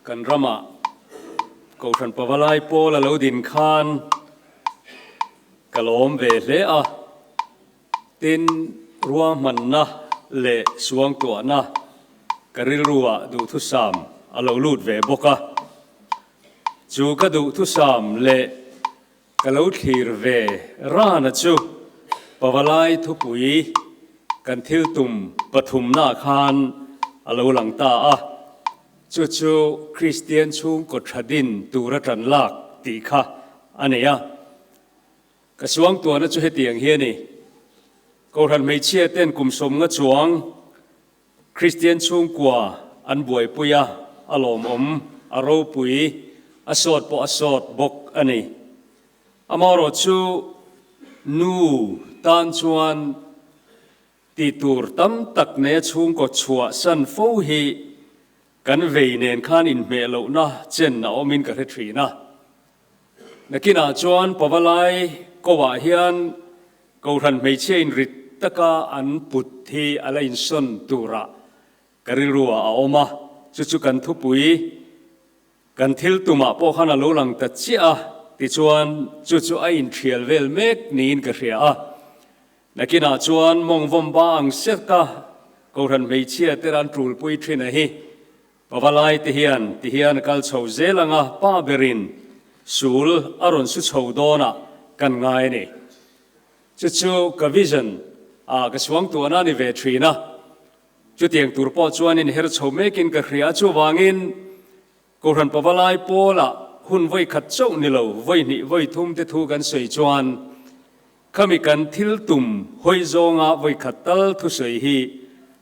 Kan ramah Kohhran Pavalai pawl a lo din khan ka lawm ve hle a, tin ruahmanna leh suangtuahna ka rilruah duhthusam a lo lut ve bawk a. Chu ka duhthusam leh Ka lo thlir ve rana chu Pavalai thupui kan thil tum pathumna khan a lo lang ta a, chu chu Kristian chhungkaw tha din tura tan lak tih kha a nei a. Ka suangtuahna chu hetiang hi a ni, Kohhran hmeichhia ten kum sawmnga chuang Kristian chhungkua an buaipui a, a lawmawm, a ropui, a sawt pawh a sawt bawk a ni. Amaherawh chu nu tan chuan tih tur tam tak neia chhungkaw chhuah san fo hi kan vei nen khan inhmeh lohna chen a awmin ka hre thin a. Nakinah chuan Pavalai ko-ah hian Kohhran hmeichhia in rit taka an put hi a la insawn turah ka rilruah a awm a, chu chu kan thupui, kan thil tumah pawh khan a lo lang ta chiah a, tichuan chu chu a inthial vel mek niin ka hria a. Nakinah chuan mawngvawmba ang seka Kohhran hmeichhia te ran tulpui thin a hi Pavalai te hian ti hian a kal chho zel ang a, pa berin sul a rawn su chho dawnah kan ngai a ni. Chu chu ka vision ah ka suangtuahna a ni ve thin a, chutiang tur pawh chuan inher chho mekin ka hria a, chuvangin Kohhran Pavalai pawlah hun vawi khat chauh ni lo, vawi hnih vawi thum te thu kan sawi chuan Khami kan thil tum hawi zawnga vawi khat tal thusawi hi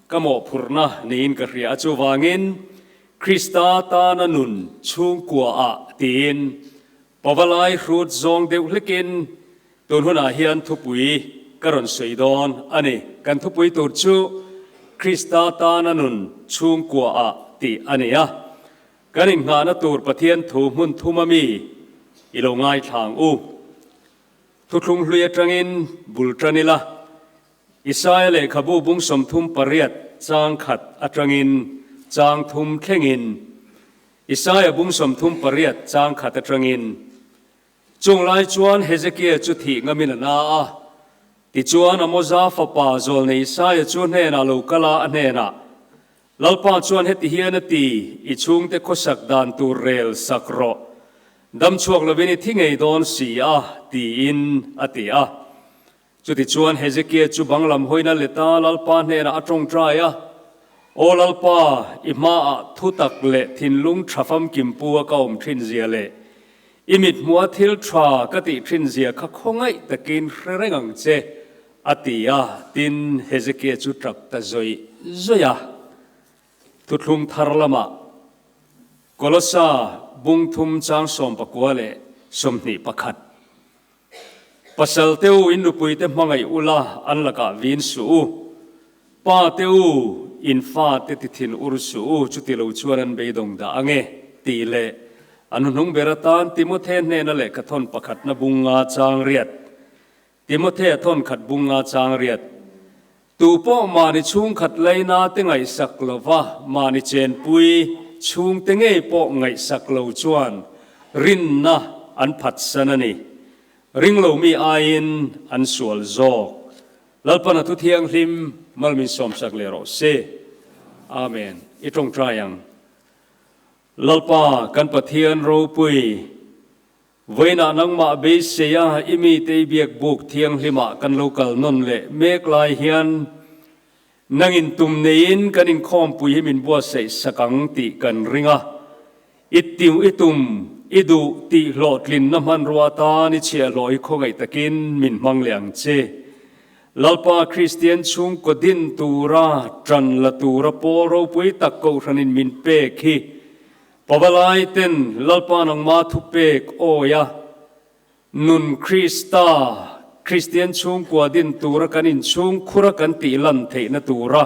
ka mawhphurhna niin ka hria a, chuvangin Krista tana nun chhungkuaah tiin Pavalai hrut zawng deuh hlekin tun hunah hian thupui ka rawn sawi dawn a ni. Kan thupui tur chu Krista tana nun chhungkuaah tih a ni a, kan innghahna tur Pathian thu hmun thum ami i lo ngaithla ang u. Thuthlung hlui atangin bul tan ila, Isaia lehkhabu bung 38 chang khat atangin chang thum thlengin, Isaia bung 38 chang khat atangin, Chung lai chuan Hezekia chu thih ngamin a na a, tichuan Amoza fapa zawlnei Isaia chu hnenah lo kal a, a hnenah, Lalpa chuan heti hian a ti, I chhungte khawsak dan tur rel sak rawh. Dam chhuak lovin i thi ngei dawn si a, tiin a ti a. Chutichuan Hezekia chu bang lam hawina leta Lalpa hnenah a tawngtai a, Aw Lalpa, i hmaah thu tak leh thinlung tha famkim pu a ka awm thin zia leh i mithmuha thil tha ka tih thin zia kha khawngaih takin hre reng ang che, A ti a, tin, Hezekia chu tap ta zawih zawih a. Thuthlung thar lamah Kolosa bung thum chang 19 leh 21. Pasal te u in nupui te hmangaih ula an lakah vin suh u. Pa te u in fa te ti thin ur suh u, chuti lo chuan an beidawng dah ange, tih leh an hnuhnung ber atan Timothe hnena lehkhathawn pakhatna bung nga chang riat Timothea thawn khat bunga chang riat. Tu pawh mahni chhungkhat laina te ngaihsak lova mahni chenpui chhungte ngei pawh ngaihsak lo chuan rinna an phatsan a ni. Ringlo mi aiin an sual zawk. Lalpan a thu thianghlim mal min sawmsak leh rawh se. Amen. I tawngtai ang. Lalpa kan Pathian ropui. Vawiinah nangmah beiseia i mite i biak buk thianghlimah kan lo kal nawn leh mek lai hian nangin tum neiin kan inkhawmpui hi min buatsaih sak ang tih kan ring a. I tiu i tum, i duh tih hlawhtlinna hmanrua atan i chhiahhlawh hi khawngaih takin min hmang leh ang che. Lalpa Kristian chhungkaw din tura tan la tura pawl ropui tak kohhranin min pek hi Pavalai ten Lalpa nangma thupek awi a, nun Krista, Kristian chhungkua din tura kan inchhung khura kan tih lan theihna tura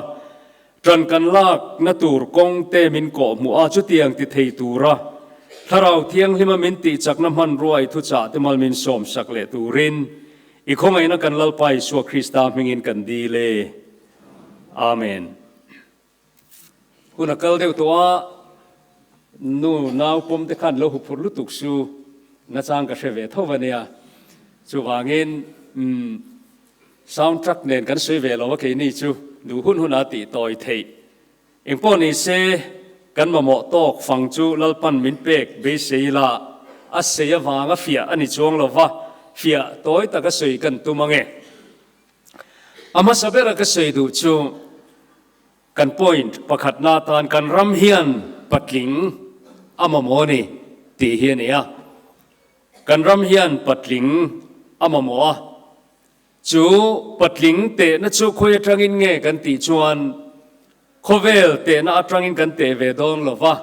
ṭan kan lakna tur kawng te min kawh hmuh a, chutiang ti thei tura Thlarau Thianghlima min tihchakna hmanrua i thuchah te mal min sawmsak leh turin i khawngaihna kan Lalpa Isua Krista hmingin kan dil e. Amen. Hun a kal deuh tawh a. Nu nau pawm te khan lo huphurh lutuk su nachang ka hre ve tho a nia. Chuvangin umm sound track nen kan sawi ve lo a keini chu duh hun hun a tih tawi theih. Engpawh ni se kan mamawh tawk fang chu Lalpan min pek beisei ila a sei avanga fiah a ni chuang lo va, fiah tawi taka sawi kan tum ange. A hmasa bera ka sawi duh chu Kan point pakhatna atan kan ram hian patling a mamawh a ni tih hi a ni a. Kan ram hian patling a mamawh a, chu patling tehna chu khawi atangin nge kan tih chuan khawvel tehna atangin kan teh ve dawn lo va,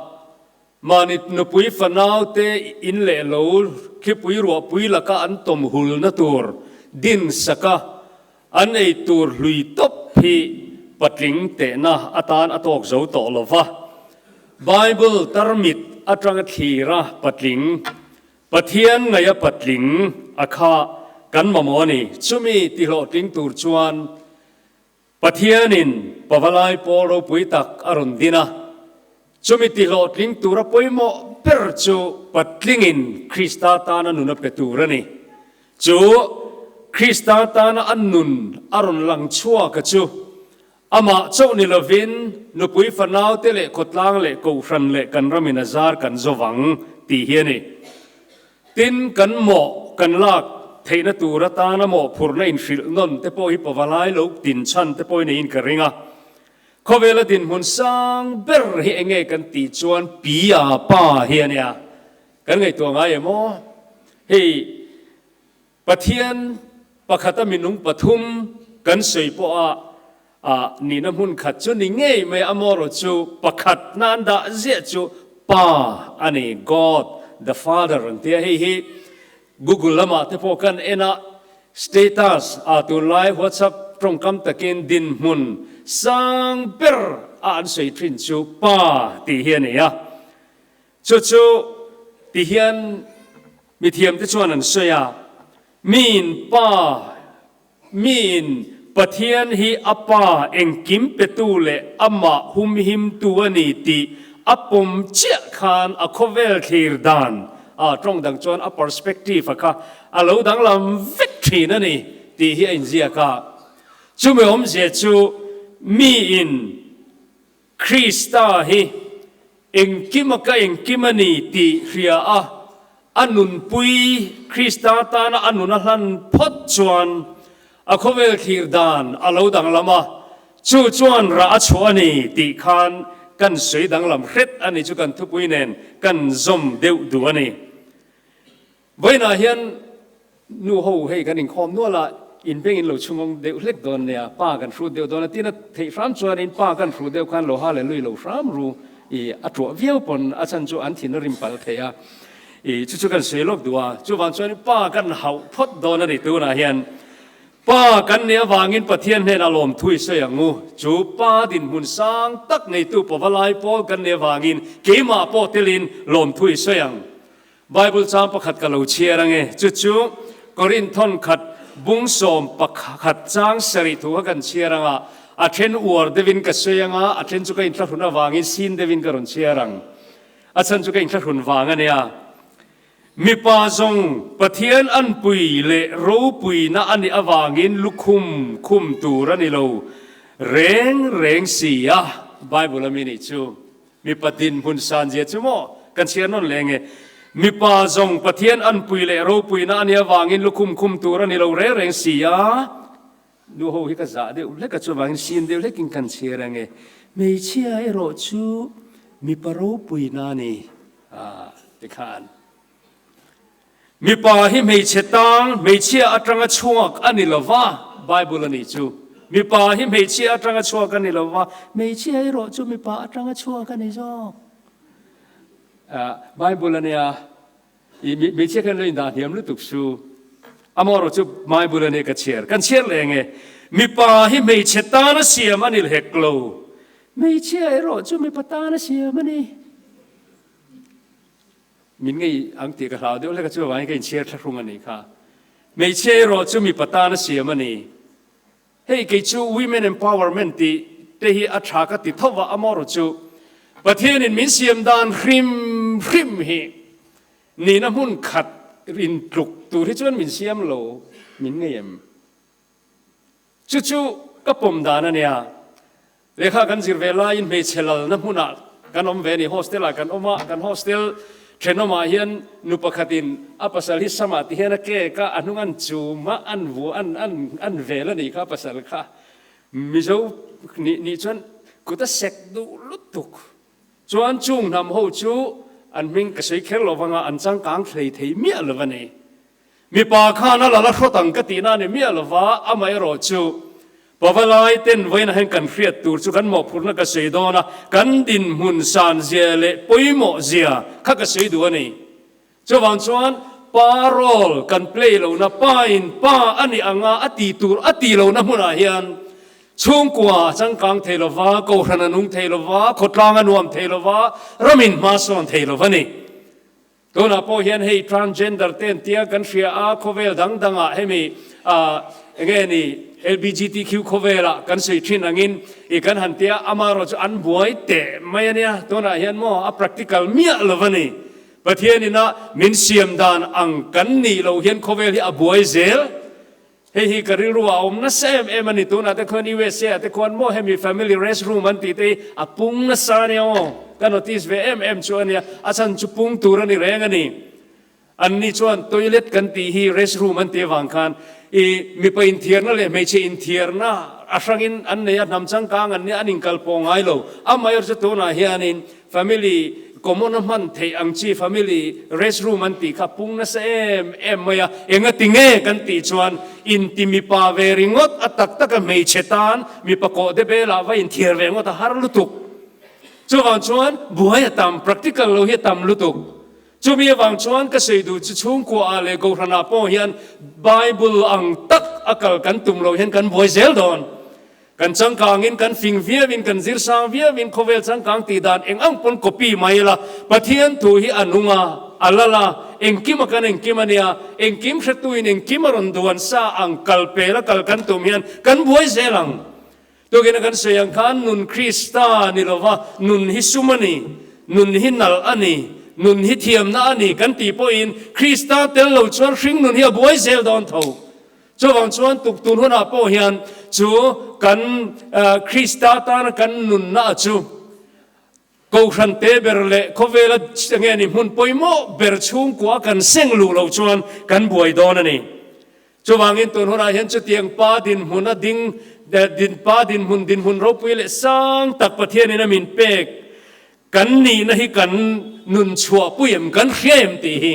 mahni nupui fanau te in leh lo thlipui ruahpui laka an tawm hulna tur din saka An ei tur hlui tawp hi patling tehna atan a tawk zo tawh lo va. Bible tarmit atanga thlira patling, Pathian ngaia patling a kha kan mamawh a ni. Chumi tihlawhtling tur chuan Pathianin Pavalai pawl ropui tak a rawn din a. Chumi tihlawhtling tura pawimawh ber chu patlingin Krista tana nun a pe tur a ni. Chu Krista tana a nun a rawn lang chhuak a chu amah chauh ni lovin nupui fanaute leh khawtlang leh kohhran leh kan ramin a zar kan zo vang tih hi a ni. Tin, kan mawh kan lak theihna tur atana mawhphurhna inhrilh nawn te pawh hi pavalai lo tin chhan te pawhin a in ka ring a. Khawvela dinhmun sang ber hi enge kan tih chuan pi a pa hi a nia. Kan ngaihtuah ngai em aw? Hei Pathian pakhata minung pathum kan sawi pawha a nihna hmun khat chu ni ngei mai amaherawh chu pakhat nan dah ziah chu Pa a ni, God the Father an tia. Hei hi Google lamah te pawh kan en a, status ah tunlai WhatsApp tawngkam takin dinhmun sang ber a an sawi thin chu Pa tih hi a ni a. Chu chu ti hian mithiam te chuan an sawi a, miin Pa, miin Pathian hi a Pa engkim petu leh amah humhimtu a ni tih a pawm chiah khan a khawvel thlir dan a tawng dang chuan a perspective a kha a lo danglam vek thin a ni tih hi a inziak a. Chumi awmzia chu miin Krista hi engkima ka engkim a ni tih hria a, a nunpui Krista tana a nun a hlan phawt chuan a khawvel thlir dan a lo danglam a, chu chuan rah a chhuah a ni tih khan kan sawi danglam hret a ni chu kan thupui nen kan zawm deuh duh a ni. Vawiinah hian nu ho hei kan inkhawm nual a, in beng in lo chhungawng deuh hlek dawn nia, pa kan hrut deuh dawn a, tin a theih hram chuanin pa kan hrut deuh khan lo hallelui lo hram ru i a tuah viau pawn a chhan chu an thin a rim palh thei a, i chu chu kan sawi lawk duh a, chuvang chuanin pa kan hauh phawt dawn a ni tunah hian pa kan nih avangin Pathian hnenah lawmthu i sawi ang u, chu pa dinhmun sang tak neitu pavalai pawl kan nih avangin keimah pawh telin lawmthu i sawi ang. Bible chang pakhat ka lo chhiar ange, chu chu Korinth thawn khat bung sawm pakhat chang sarih thu kha kan chhiar anga, a then uar deuhin ka sawi anga, a then chu ka inthlahrun avangin sin deuhin ka rawn chhiar ang. A chhan chu ka inthlahrun vang a nia. Mipa zawng Pathian anpui leh ropuina a nih avangin lukhum khum tur a ni lo reng reng si a, Bible a mi nih chu. Mipa dinhmun sanzia chu maw kan chhiar nawn leh nge? Mipa zawng Pathian anpui leh ropuina a nih avangin lukhum khum tur a ni lo reng reng si a. Nu ho hi ka zah deuh hlek a, chuvangin sin deuh hlekin kan chhiar ange. Hmeichhia erawh chu mipa ropuina a ni a tikhan. Mipa hi hmeichhe tang, hmeichhia atanga chhuak a ni lo va, Bible a nih chu. Mipa hi hmeichhia atanga chhuak a ni lo va, hmeichhia erawh chu mipa atanga chhuak a ni zawk. Bible a nia, i hmeichhia khan lo indah hniam lutuk su. Amaherawh chu Bible a nia ka chhiar. Kan chhiar leh enge? Mipa hi hmeichhe tana siam a ni hek lo, hmeichhia erawh chu mipa tana siam a ni. Min ngei ang tih ka hlau deuh hlek a, chuvangin ka inchhiar thlahrung a nih kha. Hmeichhia erawh chu mipa tan a siam a ni. Hei kei chu women empowerment tih te hi a tha ka ti tho va, amaherawh chu Pathianin min siam dan hrim hrim hi nihna hmun khat intluk tur hi chuan min siam lo min ngei em? Chu chu ka pawm dan a nia. Lehkha kan zir ve laiin hmeichhe lalna hmunah kan awm ve a ni. Hostel ah kan awm a, kan hostel thenawmah hian nu pakhatin a pasal hi samah ti hian a kek a, a hnung an chum a, an vu an an an vel a nih kha a pasal kha. Mizo nih nih chuan kut a sek duh lutuk. Chuan chung hnam ho chu an hming ka sawi kher lo vanga an changkang thlei thei miah lo a ni. Mipa khan a la la hrawt ang ka tihna a ni miah lo va, amaherawh chu Pavalai ten vawiinah hian kan hriat tur chu kan mawhphurhna ka sawi dawn a, kan dinhmun san zia leh pawimawh zia kha ka sawi duh a ni. Chuvang chuan pa role kan play lohna, pa in pa a nih anga a tih tur a tih lohna hmunah hian chhungkua a changkang thei lo va, kohhran a nung thei lo va, khawtlang a nuam thei lo va, ramin hma sawn thei lo va ni. Tunah pawh hian hei transgender te an tia kan hria a, khawvel dang dangah hemi ah enge ni LBGTQ khawvelah kan sawi thin angin i kan han tia amaherawh chu an buai teh mai a nia, tunah hian maw a practical miah lo a ni. Pathian ina min siam dan ang kan nih loh hian khawvel hi a buai zel. Hei hi ka rilru a awm nasa em em a ni. Tunah te khuan USA ah te khuan maw hemi family rest room an tih te hi a pung nasa a nia aw. Ka notice ve em em chu a nia. A chhan chu pung tur a ni reng a ni. Anni chuan toilet kan tih hi rest room an tih avang khan i mipa inthiarna leh hmeichhe inthiarna a hrangin an nei a, hnam changkang an nia an inkal pawh ngai lo. Amaherawhchu chu tunah hianin Family common a hman theih ang chi family rest room an tih kha pung nasa em em mai a, enga ti nge kan tih chuan inti mipa ve ringawt a tak tak a hmeichhe tan mipa kawh de belah va inthiar ve ngawt a har lutuk. Chuvang chuan buai a tam, practical lo hi a tam lutuk. Chumi avang chuan ka sawi duh chu chhungkua ah leh Kohhran ah pawh hian Bible ang tak a kal kan tum loh hian kan buai zel dawn. Kan changkangin kan fing viauin kan zir sang viauin khawvel changkang tih dan eng ang pawn copy mai ila Pathian thu hi a nung a, a lal a, engkim a kan engkim a nia, engkim hretuin engkim a rawn duan sa ang kal pel a kal kan tum hian kan buai zel ang. Tukin a kan sawi ang khan nun Krista ni lova nun hi sum a ni, nun hi nalh a ni, nun hi thiamna a ni kan tih pawhin Krista tel lo chuan hring nun hi a buai zel dawn tho. Chuvang chuan tuktun hunah pawh hian chu kan Krista tana kan nunna chu Kohhran te ber leh khawvela nge ni hmun pawimawh ber chhungkua kan seng luh loh chuan kan buai dawn a ni. Chuvangin tun hunah hian chutiang pa dinhmun a ding din pa dinhmun dinhmun ropui leh sang tak Pathianin a min pek kan nihna hi kan nun chhuahpui em kan hria em tih hi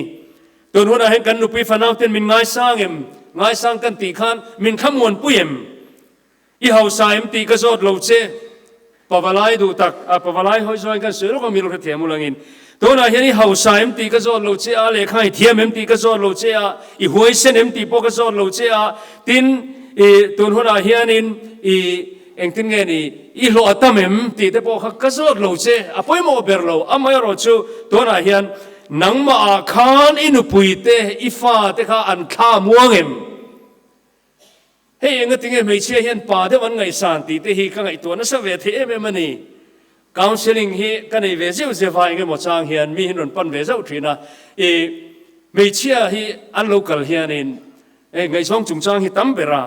Tun hunah hian kan nupui fanau ten min ngaisang em? Ngaisang kan tih khan min thlamuanpui em? I hausa em tih ka zawt lo che. Pavalai duh tak, a pavalai hawi zawin kan sawi lawk a, mi hrethiam ulangin. Tunah hian i hausa em tih ka zawt lo che a, lehkha i thiam em tih ka zawt lo che a, i huaisen em tih pawh ka zawt lo che a, tin i tun hunah hianin i Engtin nge ni i hlawh a tam em tih te pawh kha ka zawt lo che, a pawimawh ber lo. Amaherawh chu tunah hian nangmah ah khan i nupui te, i fa te kha an thla muang em? Hei enga tinge hmeichhia hian pa deuh an ngaihsan tih te hi ka ngaihtuah nasa ve thei em em a ni. Counselling hi ka nei ve zeuh zeuh a, engemaw chang hian mi hin rawn pan ve zauh thin a, i hmeichhia hi an lo kal hianin ngaihzawng chungchang hi tam ber a,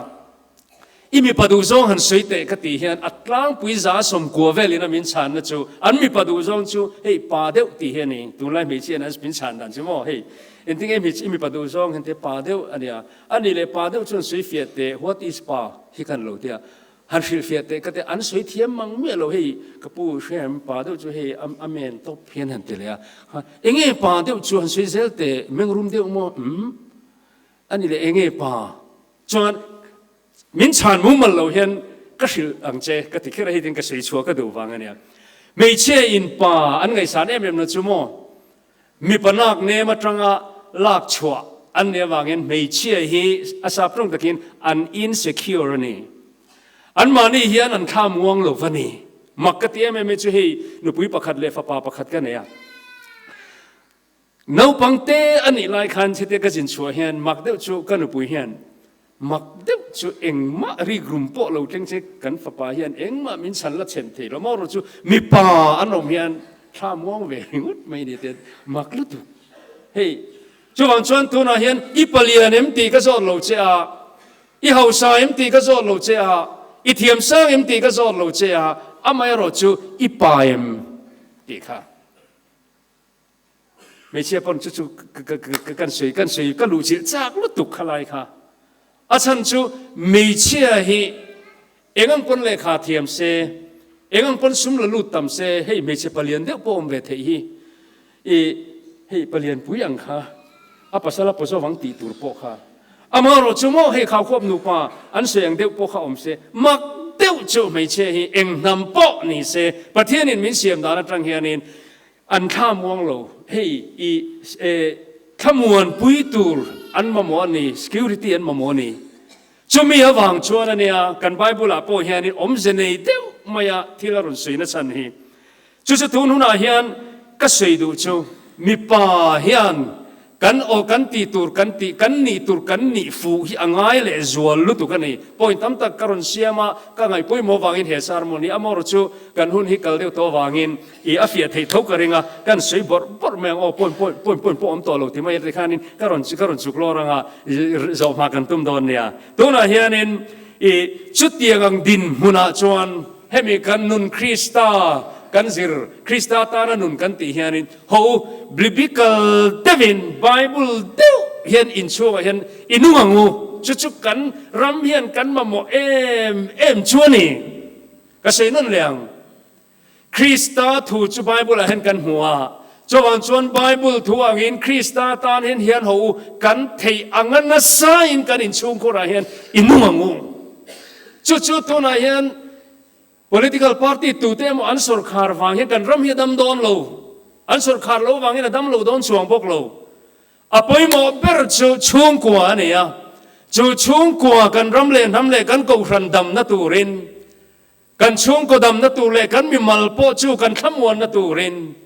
I mipa duhzawng han sawi teh ka tih hian a tlangpui za 90 velin a min chhanna chu an mipa duhzawng chu hei pa deuh tih hi a ni. Tunlai hmeichhia an min chhan dan chu maw hei engtin nge i mipa duhzawng hian te pa deuh a nia. A nih leh pa deuh chuan sawi fiah teh what is pa hi khan lo tia han hrilh fiah teh ka ti an sawi thiam mang miah lo hei ka pu hriam pa deuh chu hei a men tawp hian han ti leh a enge pa deuh chu han sawi zel teh mengrum deuh maw umm a ni leh enge pa Chuan min chhan mumal lo hian ka hrilh ang che ka ti kher a, heitin ka sawi chhuah ka duh vang a nia. Hmeichhia in pa an ngaihsan em em na chu maw mipa nak nem atanga lak chhuah an nih avangin hmeichhia hi a sap tawng takin an insecure a ni. Anmahni hian an thla muang lo va ni. Mak ka ti em em hi chu hei nupui pakhat leh fapa pakhat ka nei a. Naupang te a nih lai khan chite ka zin chhuah hian mak deuh chu ka nupui hian. Mak deuh chu engmah rikrum pawh lo thleng se kan fapa hian engmah min chhan la chhen thei lo maw chu mipa an awm hian thla muang ve ringawt mai ni te mak lutuk. Hei chuvang chuan tunah hian i palian em tih ka zawt lo che a, i hausa em tih ka zawt lo che a, i thiam sang em tih ka zawt lo che a, amaherawh chu i pa em tih kha. Hmeichhia pawn chu chu kan sawi kan sawi ka luh chilh chak lutuk kha lai kha. A chhan chu hmeichhia hi eng ang pawn lehkha thiam se, eng ang pawn sum la lut tam se, hei hmeichhe palian deuh pawh awm ve theih hi i hei palian pui ang kha a pasal a pawzawv ang tih tur pawh kha. Amaherawh chu maw hei khaukhawp nupa an sawi ang deuh pawh kha awm se, mak deuh chu hmeichhia hi eng hnam pawh ni se Pathianin min siam dan atang hianin An thla muang lo, hei i thlamuan pui tur an mamawh a ni, security an mamawh a ni. Chumi avang chuan a nia kan Bible ah pawh hianin awmze nei deuh maia thil a rawn sawi na chhan hi. Chu chu tun hunah hian ka sawi duh chu mipa hian Kan aw kan tih tur kan tih, kan nih tur kan nih fuh hi a ngai leh zual lutuk a ni. Point tam tak ka rawn siam a, ka ngaih pawimawh avangin he sermon hi amaherawh chu kan hun hi kal deuh tawh avangin i a fiah theih tho ka ring a, kan sawi bawrh bawrh mai ang aw point point point point pawh awm tawh lo ti mai ti khanin ka rawn ka rawn chuk lawr ang a, zawh hma kan tum dawn nia. Tunah hianin i chutiang ang dinhmunah chuan hemi kan nun Krista kan zir, Krista tana nun kan tih hianin Ho u, Biblical deuhin, Bible deuh hian inchhungah hian i nung ang u. Chu chu kan ram hian kan mamawh em em chu a ni. Ka sawi nawn leh ang. Krista thu chu Bible-ah hian kan hmu a. Chuvang chuan Bible thu angin Krista tan hian hian ho u, kan theih anga nasain kan inchhungkhurah hian i nung ang u. Chu chu tunah hian Political party tute emaw an sawrkhar vang hian kan ram hi a dam dawn lo. An sawrkhar lo vangin a dam lo dawn chuang bawk lo. A pawimawh ber chu chhungkua a ni a. Chu chhungkua kan ram leh hnam leh kan kohhran damna turin, kan chhungkaw damna tur leh kan mimal pawh chu kan thlamuanna turin,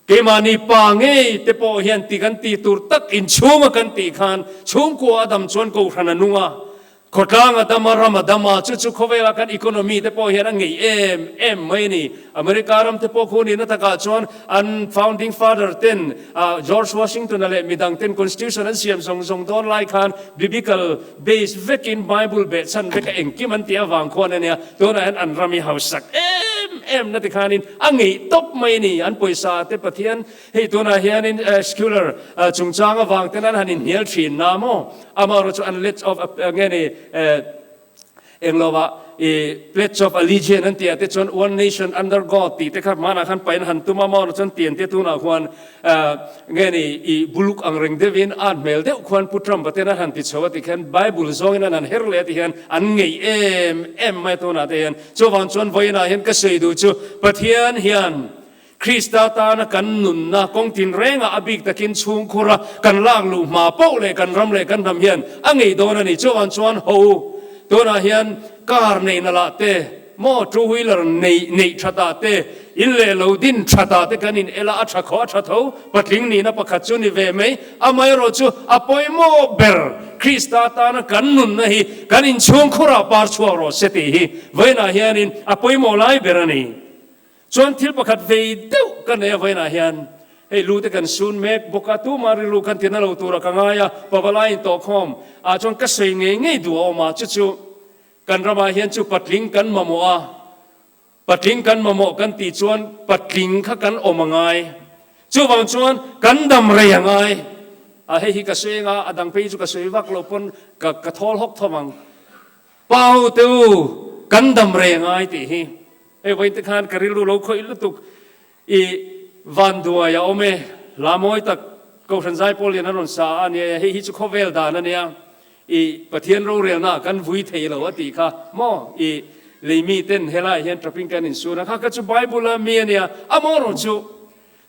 keimahni pa ngei te pawh hian ti kan ti tur tak inchhunga kan tih khan chhungkua a dam chuan kohhran a nung a. Khawtlang a dam a, ram a dam a, chu chu khawvela kan economy te pawh hian a ngeih em em mai a ni. America ram te pawh khu nihna takah chuan an founding father ten George Washington-a leh midang ten constitution an siam zawng zawng dawn lai khan biblical base vekin Bible behchhan veka engkim an tih avang khuan a nia. Tunah hian an ram hi hausak em em na tikhanin a ngeih tawp mai a ni. An pawisa te Pathian hei tunah hianin secular chungchang avang ten an han inhnial thin na maw? Amaherawh chu an Let's of nge ni englo ah i Pledge of Allegiance an tih ah te chuan One Nation Under God tih te kha hmanah khan pain han tum a, amaherawh chuan tian te tunah khuan nge ni i buluk ang reng deuhin at hmel deuh khuan Pu Trump a ten an han ti chho a ti khian Bible zawngin an han her leh a ti hian an ngeih em em mai a tunah te hian. Chuvang chuan vawiinah hian ka sawi duh chu Pathian hian Krista tana kan nunna kawng tinrengah a bik takin chhungkhura kan lak luh hma poh leh kan ram leh kan hnam hian a ngei dawn a ni. Chuvang chuan ho u, tunah hian car neihna lah te, maw two wheeler neih neih thatah te, in leh lo din thatah te kan in el a, a tha khaw a tha tho, patling nihna pakhat chu ni ve mai. Amaherawh chu a pawimawh ber Krista tana kan nunna hi kan inchhungkhurah par chhuak rawh se tih hi vawiinah hianin a pawimawh lai ber a ni. Chuan thil pakhat vei deuh ka nei a vawiinah hian hei lu te kan sun mek bawk a, tumah rilru kan tina lo tura ka ngai a, pavalai in tawhkhawm ah chuan ka sawi ngei ngei duh a awm a, chu chu kan ramah hian chu patling kan mamawh a, patling kan mamawh kan tih chuan patling kha kan awm a ngai, chuvang chuan kan dam rei a ngai a, hei hi ka sawi anga a dang phei chu ka sawi vak lo pawn ka ka thawl hawk thawm ang. Pau te u, kan dam rei a ngai tih hi. Hei vawiin te khan ka rilru lo khawih lutuk i van duai a awm e, hla mawi tak Kohhran Zaipawl lian a rawn sa a nia, hei hi chu khawvel dan a nia, i Pathian rorelna ah kan vui thei lo a tih kha maw, i leimi ten helaiah hian trapin kan insun a, kha kha chu Bible a mi a nia, a maw rawh chu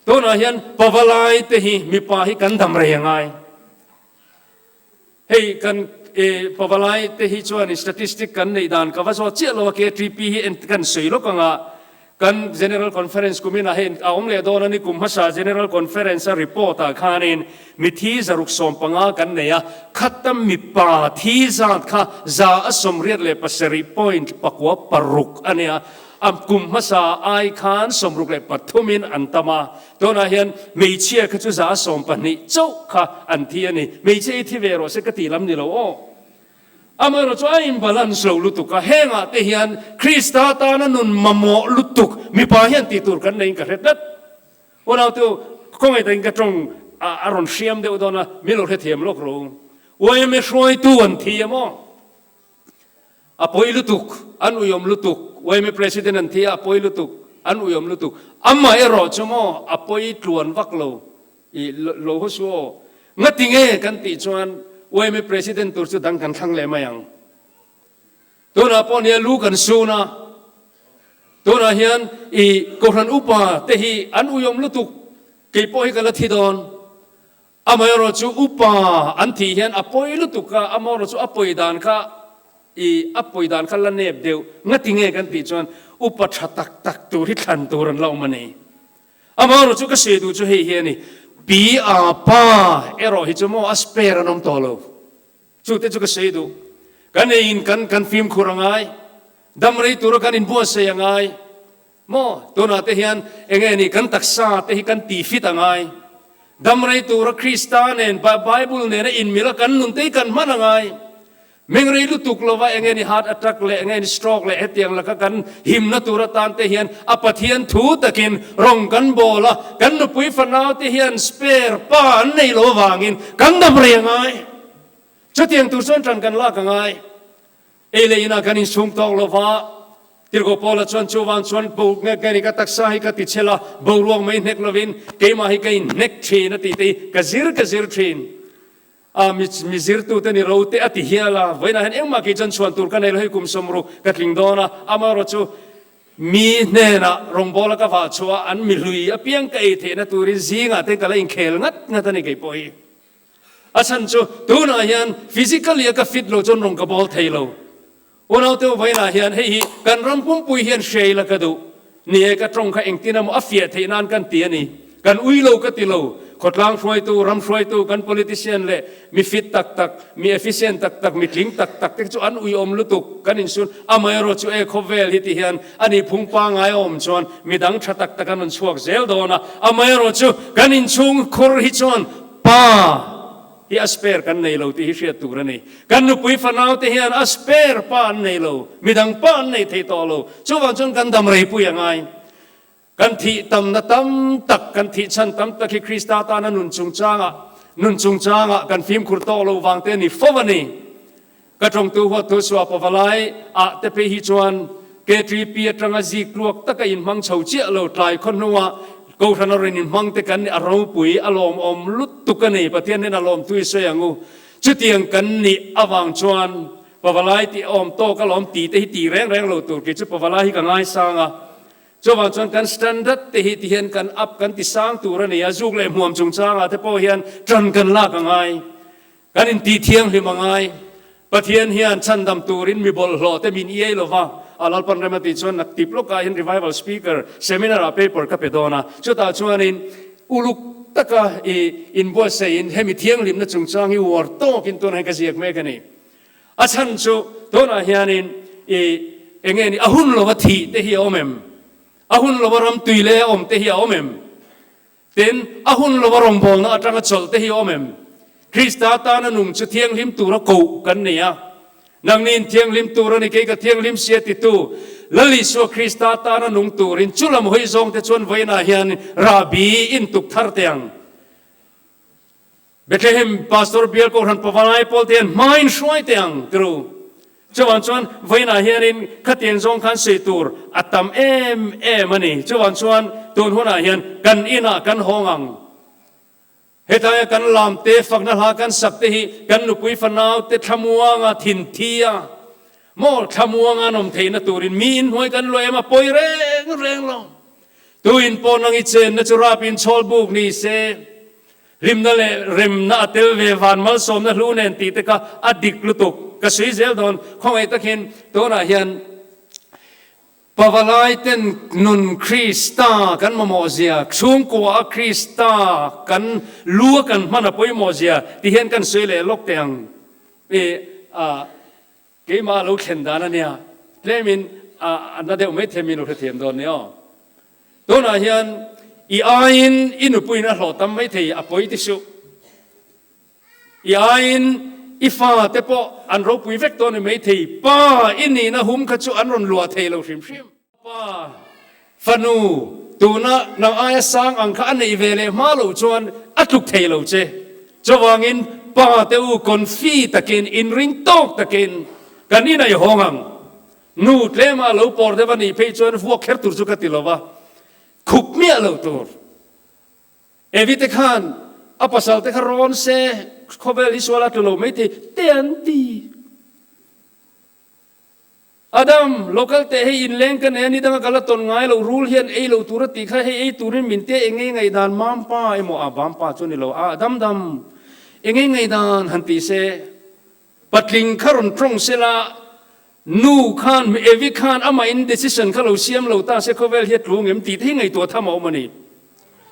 tunah hian pavalai te hi mipa hi kan dam rei a ngai. Hei kan pavalai te hi chuan statistic kan neih dan ka va zawt chiah lo a, KTP hi en kan sawi lawk ang a, Kan General Conference kuminah hei a awm leh dawn a ni. Kum hmasa General Conference a report ah khanin mithi 115 kan nei a, khata mipa thi zat kha 187 point 96 a nia. A kum hmasa ai khan 63 in an tam a, tunah hian hmeichhia kha chu 112 chauh kha an thi a ni. Hmeichhia hi thi ve rawh se ka tih lam ni lo aw. Amaherawh chu a inbalance lo lutuk a, hengah te hian Krista tana nun mamawh lutuk mipa hian tih tur kan neiin ka hre tlat. Unautu, khawngaih takin ka tawng a rawn hriam deuh dawn a, min lo hrethiam lawk ro. Yma hruaitu an thi em aw? A pawi lutuk, an uiawm lutuk. Yma President an thi a, a pawi lutuk, an uiawm lutuk. Amaherawh chu maw, a pawi tluan vak lo. I lo haw su aw. Ngati nge kan tih chuan yma President tur chu dang kan thlang leh mai ang. Tunah pawh nia lu kan sun a, tunah hian i Kohhran upa te hi an uiawm lutuk, kei pawh hi ka la thi dawn. Amaherawh chu upa an thih hian a pawi lutuk a, amaherawh chu a pawi dan kha i a pawi dan kha la nep deuh. Ngati nge kan tih chuan upa tha tak tak tur hi thlan tur an la awm a ni. Amaherawh chu ka sawi duh chu hei hi a ni, Pi a pa erawh hi chu maw a spare an awm tawh lo. Chu te chu ka sawi duh. Kan eiin kan kan fimkhur a ngai, dam rei tura kan inbuatsaih a ngai maw? Tunah te hian eng nge ni kan taksa te hi kan ti fit a ngai. Dam rei tura Krista nen Bible nena inmil a kan nun te hi kan hman a ngai. Mengrei lutuk lova eng nge ni heart attack leh eng nge ni stroke leh hetiang laka kan himna tur atan te hian a Pathian thu takin rawng kan bawl a, kan nupui fanau te hian spare pa an nei lo avangin kan dam rei a ngai. Chutiang tur chuan ṭan kan lak a ngai. Ei leh inah kan insum tawk lova, Tirhkoh Paula chuan chuvang chuan bo nge nge ni ka taksa hi ka ti chhel a, boruak mai hnek lovin keimah hi ka inhnek ṭhin a tih te hi ka zir ka zir ṭhin. A mi mi zirtute ni ro te a ti hial a, vawiinah hian engmah kei chuan chhuan tur ka nei lo hei kum sawmruk ka tling dawn a, amaherawh chu mi hnenah rawngbawla ka vah chhuah a, an mi hlui apiang ka ei theihna turin zingah te ka la inkhel ngat ngat a ni kei pawh hi. A chhan chu tunah hian physically a ka fit lo chuan rawng ka bawl thei lo. Unaute vawiinah hian hei hi kan ram pumpui hian hria ila ka duh. Ni e, ka tawng kha engtin emaw a fiah theih nan kan ti a ni. Kan ui lo ka ti lo. Khawtlang hruaitu, ram hruaitu, kan politician leh mi fit tak tak, mi efficient tak tak, mi tling tak tak te chu an uiawm lutuk kan insun. Amaherawh chu e khawvel hi ti hian a nih phung pangngai a awm chuan midang tha tak tak an rawn chhuak zel dawn a. Amaherawh chu kan inchhung khur hi chuan pa hi a spare kan nei lo tih hi hriat tur a ni. Kan nupui fanau te hian a spare pa an nei lo, midang pa an nei thei tawh lo. Chuvang chuan kan dam reipui a ngai. Kan thih tamna tam tak, kan thih chhan tam tak hi Krista tana nun chungchangah, nun chungchangah kan fimkhur tawh lo vang te a ni fo a ni. Ka tawngtu huat thu suah pavalai ah te phei hi chuan KTP atanga zik tluak taka inhmang chho chiah lo tlai khaw hnuah Kohhran a rawn inhmang te kan a ropui a lawmawm lutuk a ni. Pathian hian a lawmtu i sawi ang u. Chutiang kan nih avang chuan pavalai tih awm tawk a lawm tih te hi tih reng reng lo tur kei chu pavalai hi ka ngaisang a. Chuvang chuan kan standard te hi ti hian kan up kan ti sang tur a ni a, zuk leh hmuam chungchangah te pawh hian tan kan lak a ngai. Kan intih thianghlim a ngai. Pathian hian chhandam turin mi bawlhhlawh te min iai lo va, a Lalpan rem a tih chuan naktip lawkah hian Revival Speaker Seminar ah paper ka pe dawn a, chutah chuanin uluk taka i inbuatsaih in hemi thianghlimna chungchang hi uar tawkin tunah hian ka ziak mek a ni. A chhan chu tunah hianin i eng nge ni a hun lova thih te hi a awm em? A hun lova ram tui leh a awm te hi a awm em? Tin, a hun lova rawngbawlna atanga chawlh te hi a awm em? Krista tana nung chu thianghlim tura koh kan ni a. Nangniin thianghlim tur a ni, kei ka thianghlim sia titu Lal Isua Krista tana nung turin chu lam hawi zawngte chuan vawiinah hian rahbi intuk thar teh ang. Bethlehem Pastor Bial Kohhran Pavalai pawl te hian hma in hruai teh ang tiru. Chuvang chuan vawiinah hianin khatiang zawng khan sawi tur a tam em em a ni. Chuvang chuan tun hunah hian kan inah kan hawng ang. Hetaia kan lam te fakna hla kan sak te hi kan nupui fanau te thlamuanga thinthi a maw thlamuanga an awm theihna turin mi inhnuai kan luah em a pawi reng reng lo. Tuin pawh nang i chenna chu rap in chhawl buk ni se. Hlimna leh remna a tel ve van malsawmna hlu nen tih te kha a dik lutuk. Ka sawi zel dawn. Khawngaih takin tunah hian Pavalai ten nun Krista kan mamawh zia, chhungkua a Krista kan lu a kan hman a pawimawh zia ti hian kan sawi leh lawk teh ang. I a keimah a lo thlen dan a nia, tlemin a na deuh mai thei min lo hrethiam dawn nia aw. Tunah hian i aiin i nupuiin a hlawh tam mai thei a pawi ti suh. I aiin i fa te pawh an ropui vek dawn i maithei, pa i nihna hum kha chu an rawn luah thei lo hrim hrim. Pa, fanu, tuna nang aia sang ang kha a neih ve leh hma loh chuan a tluk thei lo che. Chuvangin pa te u confi takin, inring tawk takin kan inai hawng ang. Nu tlema lo pawr deuh a nih phei chuan vuak kher tur chu ka ti lo va, khup miah lo tur. Evi te khan a pasal te kha rawn se khawvel hi sual a tlu lo mai thei te an ti. Adam, local te hei inleng ka nei a, nidanga ka la tawn ngai lo, rul hian ei lo tur a tih kha hei ei turin min tia engei ngaihdan mampa emaw a bampa chu a ni lo a, Adam dam engei ngaihdan han ti se patling kha rawn tawng se la, nu khan Evi khan amahin decision kha lo siam lo ta se khawvel hi a tlu ngem tih te hi ngaihtuah tham a awm a ni.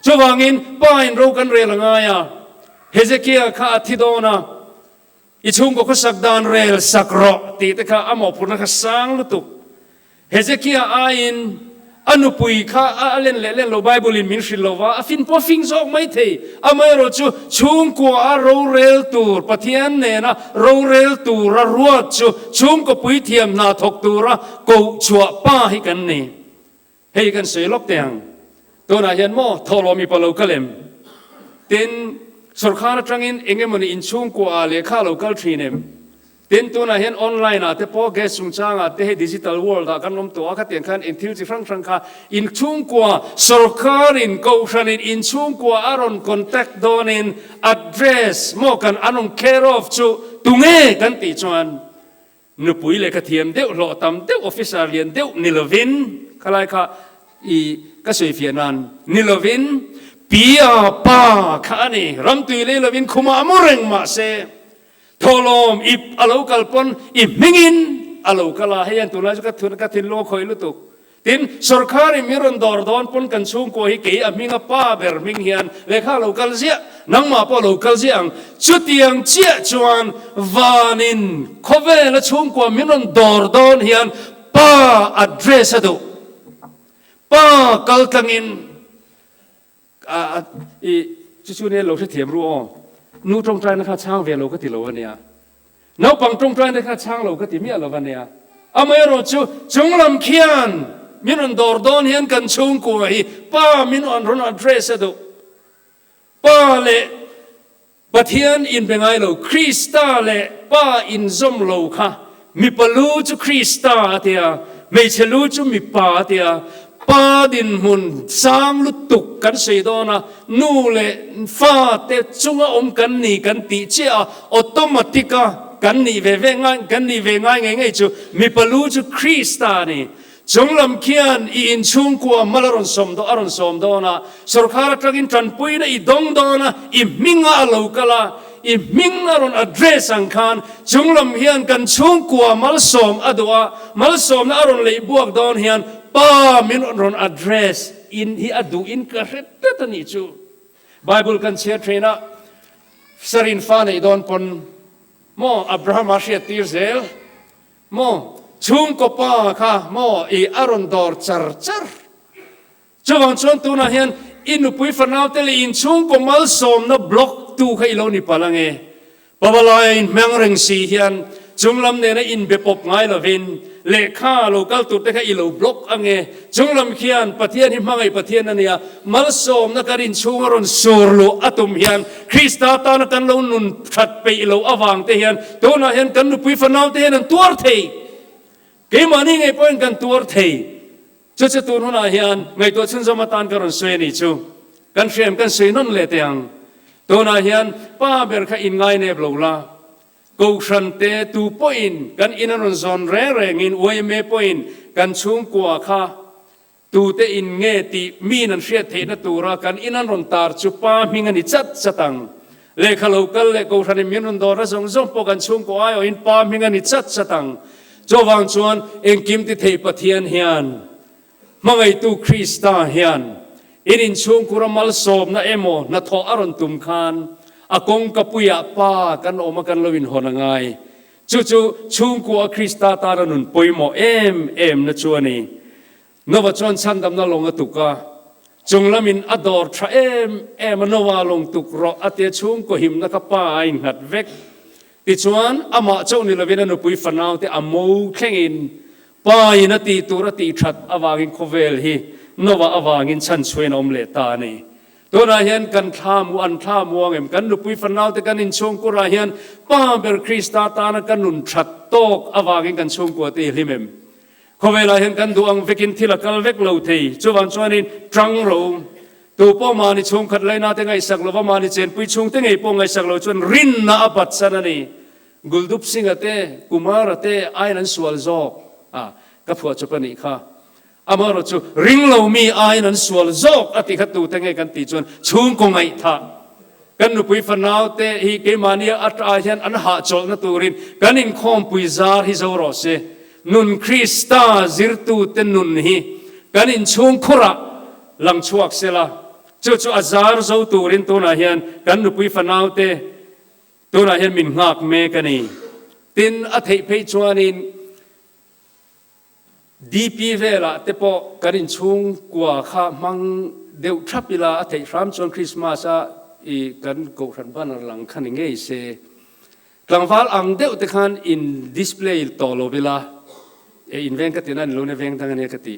Chuvangin pa in ro kan rel a ngai a, Hezekia kha a thi dawn a, I chhungkaw khawsak dan rel sak rawh tih te kha a mawhphurhna kha sang lutuk. Hezekia aiin a nupui kha a len leh len lo Bible in min hrilh lo va, a fin pawh a fing zawk mai thei. Amaherawh chu chhungkua a rorel tur, Pathian nena rorel tura ruat chu chhungkaw puithiam hna thawk tura koh chhuah pa hi kan ni. Hei kan sawi lawk teh ang. Tunah hian maw thawhlawm mipa lo kal em? Tin, sawrkar atangin eng emawni inchhungkua ah lehkha a lo kal thin em? Tin, tunah hian online ah te pawh gas chungchang ah te hei digital world ah kan awm tawh a, khatiang khan eng thil chi hrang hrang kha inchhungkua sawrkar in kohhran in inchhungkua a rawn contact dawn in address maw kan an rawn care of chu tunge kan tih chuan Nupui lehkha thiam deuh, hlawh tam deuh, officer lian deuh ni lovin, khalai kha i ka sawifiah nan ni lovin, Pia pa kha a ni, ramtui lei lovin khumah a mu reng mahse, thawhlawm ip a lo kal pawn i hmingin a lo kal a, hei hian tunlai chu ka ka thinlung a khawih lutuk. Tin, sawrkharin min rawn dawr dawn pawn kan chhungkua hi kei a hming a pa ber hming hian lehkha a lo kal ziah, nangmah pawh a lo kal ziah ang. Chutiang chiah chuan vanin khawvela chhungkua min rawn dawr dawn hian pa address a duh. Pa kal tlangin a i chu chu nia lo hrethiam ru aw. Nu tawngtaina kha chhang ve lo ka ti lo a nia. Naupang tawngtaina kha chhang lo ka ti miah lo a nia. Amaherawh chu chunglam khian min rawn dawr dawn hian kan chhungkua hi pa min rawn address a duh. Pa leh Pathian inbe ngai lo, Krista leh Pa inzawm lo kha mipa lu chu Krista a tia, hmeichhe lu chu mipa a tia. Pa dinhmun sang lutuk kan sawi dawn a, nu leh fa te chunga awm kan ni kan tih chiah a, automatic a kan nih ve ve ngai kan nih ve ngai ngei ngei chu mipa lu chu Krista a ni. Chunglam khian i inchhungkua mal a rawn sawm dawn a rawn sawm dawn a, sawrkar atangin tanpuina i dawng dawn a, i hminga a lo kal a, i hming a rawn address ang khan chunglam hian kan chhungkua malsawm a duh a, malsawmna a rawn leih buak dawn hian Pa min rawn address in hi a duh in ka hre tlat a nih chu. Bible kan chhiar thin a, Sarin fa neih dawn pawn maw Abrahama hriat tir zel. Maw? Chhungkaw pa kha maw i a rawn dawr char char? Chuvang chuan tunah hian i nupui fanaute leh inchhungkaw malsawmna block tu kha i lo ni palh ange. Pavalai inhmang reng si hian chunglam nena inbe pawp ngai lovin lehkha lo kal tur te kha i lo block ange. Chunglam khian Pathian hi hmangaih Pathian a nia, malsawmna kan inchhunga rawn sur luh a tum hian Krista tana kan lo nun that peih loh avang te hian tunah hian kan nupui fanau te hian an tuar thei. Keimahni ngei pawhin kan tuar thei. Chu chu tun hunah hian ngaihtuah chhunzawm atan ka rawn sawi a nih chu. Kan hriam kan sawi nawn leh teh ang. Tunah hian pa ber kha inngainep lo la, Kohhran te tu pawhin kan in a rawn zawn reng rengin yma pawhin kan chhungkua kha tute in nge tih miin an hriat theihna tura kan in an rawn tar chu pa hming a ni chat chat ang. Lehkha lo kal leh kohhranin min rawn dawrna zawng zawng pawh kan chhungkua aiawhin pa hming a ni chat chat ang. Chuvang chuan engkim ti thei Pathian hian. Hmangaihtu Krista hian in inchhungkhura malsawmna emaw hnathawh a rawn tum khan a kawngkapuiah Pa kan awm a kan lo inhawn a ngai. Chu chu chhungkua Krista tana nun pawimawh em em na chu a ni. Nova chuan chhandamna lawng a tuk a, chung lamin a dawr tha em em a Nova lawng tuk rawh a tia chhungkaw himna kha pa a innghat vek. Tichuan, amah chauh ni lovin a nupui fanaute a mo thlengin pa in a tih tur a tih that avangin khawvel hi Nova avangin chhanchhuain a awm leh ta a ni. Tunah hian kan thla mu an thla muang em? Kan nupui fanaute kan inchhungkurah hian Pa ber Krista tana ka nun that tawk avangin kan chhungkua te hi hlim em? Khawvelah hian kan duh ang vekin thil a kal vek lo thei. Chuvang chuanin tang ro, tu pawh mahni chhungkhat laina te ngaihsak lova mahni chenpui chhungte ngei pawh ngaihsak lo chuan rinna a batsan a ni. Guldup Singh-a te, Kumar-a te aiin an sual zawk a, ka phuah chawp a nih kha. Amaherawh chu ring lo mi aiin an sual zawk a tih kha tute nge kan tih chuan chhungkaw ngaihthah kan nupui fanau te hi keimahni atah hian an hahchawlhna turin kan inkhawmpui zar hi zo rawh se. Nun Krista zirtute nun hi kan inchhungkhurah lang chhuak sela, chu chu a zar zo turin tunah hian kan nupui fanau te tunah hian min nghak mek a ni. Tin, a theih phei chuanin DP velah te pawh kan inchhungkua kha hmang deuh thap ila a theih hram chuan Christmas a i kan kohhran banner lang kha ni ngei se. Tlangval ang deuh te khan in display tawh lo ila e in veng ka ti na ni lo ne veng dang ania ka ti.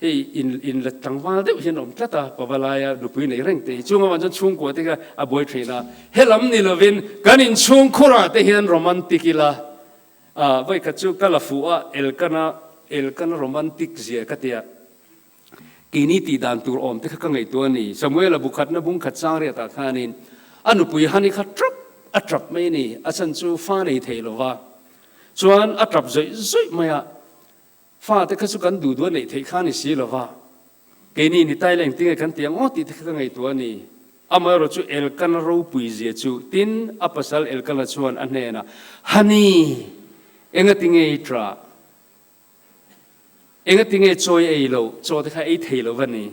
Hei in in la tlangval deuh hian a awm tlat a pavalaia nupui nei reng te hi chung avang chuan chhungkua te kha a buai thin a. Helam ni lovin kan inchhungkhurah te hian romantic ila A, vawikhat chu ka la fuh a, Elkana, Elkana romantic zia ka ti a, keini tih dan tur awm te kha ka ngaihtuah a ni. Samuela bu khatna bung khat chang riatah khanin a nupui Hani kha tap a tap mai a ni, a chhan chu fa nei thei lo va, chuan a tap zawih zawih mai a, fa te kha chu kan duh duh a neih theih kha a ni si lo va. Keini ni tai leng tinge kan ti ang aw tih te kha ka ngaihtuah a ni. Amaherawh chu Elkana ropui zia chu tin a pasal Elkana chuan a hnenah, Honey, enga tinge i ṭah? Enga tinge chaw i ei loh? Chaw te kha ei thei lo va ni.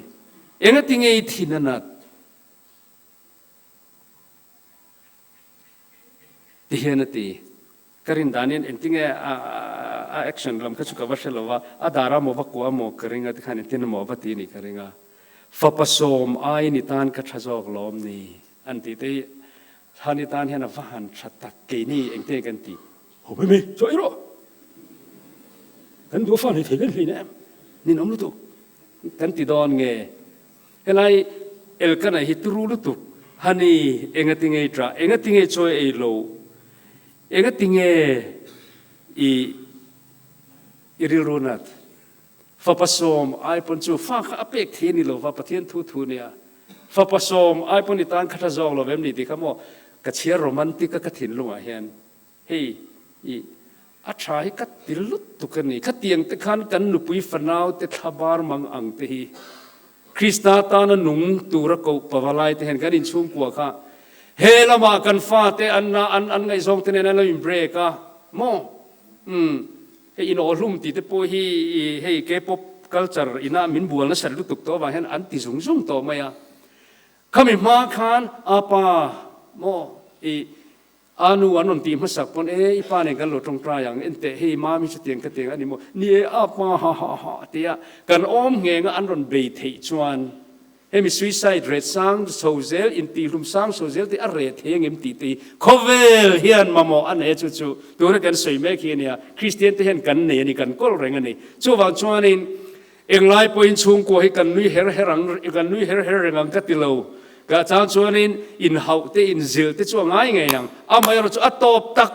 Enga tinge i thin a nat? Ti hian a ti. Ka rin danin engtinge a action lam kha chu ka va hre lo va, a dar a maw va kuah maw ka ring a tikhan engtin emaw a va ti a nih ka ring a. Fapa sawm aiin i tan ka tha zawk lawm ni an tih te hi thlan i tan hian a va han tha tak keini engtinge kan ti. Ho mai mai, chaw ei rawh! Kan duh a fa nei thei vel hlein em? Ninawm lutuk kan ti dawn nge? Helai Elkana hi turu lutuk, Honey, engati nge i ṭah? Engati nge chawi ei lo? Engati nge i i rilru nat? Fapa sawm ai pawn chu fa kha a pek thei a ni lo va, Pathian thu thu nia. Fapa sawm ai pawn i tan kha ṭha zawk lo vem ni tih kha maw ka chhiar romantic a ka thinlungah hian. Hei i a tha hi ka ti lutuk a ni. Khatiang te khan kan nupui fanau te thlabar mang ang te hi Krista tana nung tura koh pavalai te hian kan inchhungkua kha he lamah kan fate an an an ngaihzawng te nen an lo in break a maw? Umm hei in awhlum tih te pawh hi hei K-pop culture ina min bual nasat lutuk tawh avang hian an ti zung zung tawh mai a. Khami hma khan apa maw i A nu an rawn tih hmasak pawn, E, i pa nen kan lo tawngtai ang, enteh hei mami chutiang ka tiang a ni maw? Ni e, a pa ha ha ha tia kan awm ngheng a an rawn bei theih chuan hemi suicide ret sang chho zel, intihhlum sang chho zel te a reh thei angem tih te hi khawvel hian mamawh a nei a, chu chu tuna kan sawi mek hi a nia, Kristian te hian kan nei a ni, kan kawl reng a ni. Chuvang chuanin Englai pawhin chhungkua hi kan nui her her ang, kan nui her her reng ang ka ti lo. Ka chang chuanin inhauh te, inzilh te chu a ngai ngei ang. Amaherawh chu a tawp tak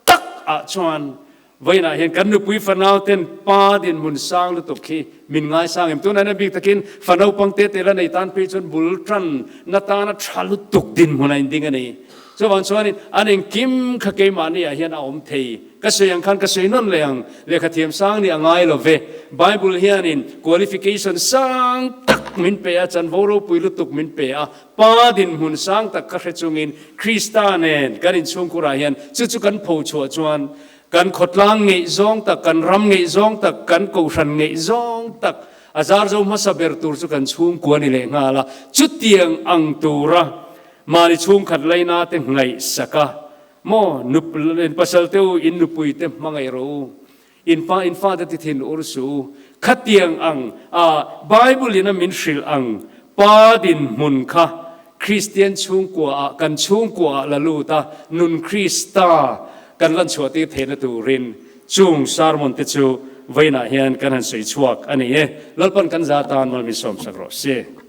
tak ah chuan vawiinah hian kan nupui fanau ten pa dinhmun sang lutuk hi min ngaisang em. Tunah hian a bik takin fa naupang te te la nei tan phei chuan bul tan na tana tha lutuk dinhmun a inding a ni. Chuvang chuanin an engkim kha keimahni ah hian a awm thei. Ka sawi ang khan ka sawi nawn leh ang, lehkha thiam sang nih a ngai lo ve. Bible hianin qualification sang tak min pe a, chanvo ropui lutuk min pe a, Pa dinhmun sang tak ka hre chungin Krista nen kan inchhungkhurah hian chu chu kan pho chhuah chuan kan khawtlang ngeih zawng tak, kan ram ngeih zawng tak, kan kohhran ngeih zawng tak. A zar zo hmasa ber tur chu kan chhungkua ni leh nghal a, chutiang ang tura mahni chhungkhat laina te ngaihsak a, maw nup pasal te u in nupui te hmangaih rawh u, in pa in fate ti thin ur suh u, khatiang ang a Bible in a min hrilh ang pa dinhmun kha Kristian chhungkua ah kan chhungkua ah la lut a, nun Krista kan lan chhuah tir theihna turin chung sermon te chu vawiinah hian kan han sawi chhuak a ni e. Lalpan kan za tan mal min sawmsak rawh se.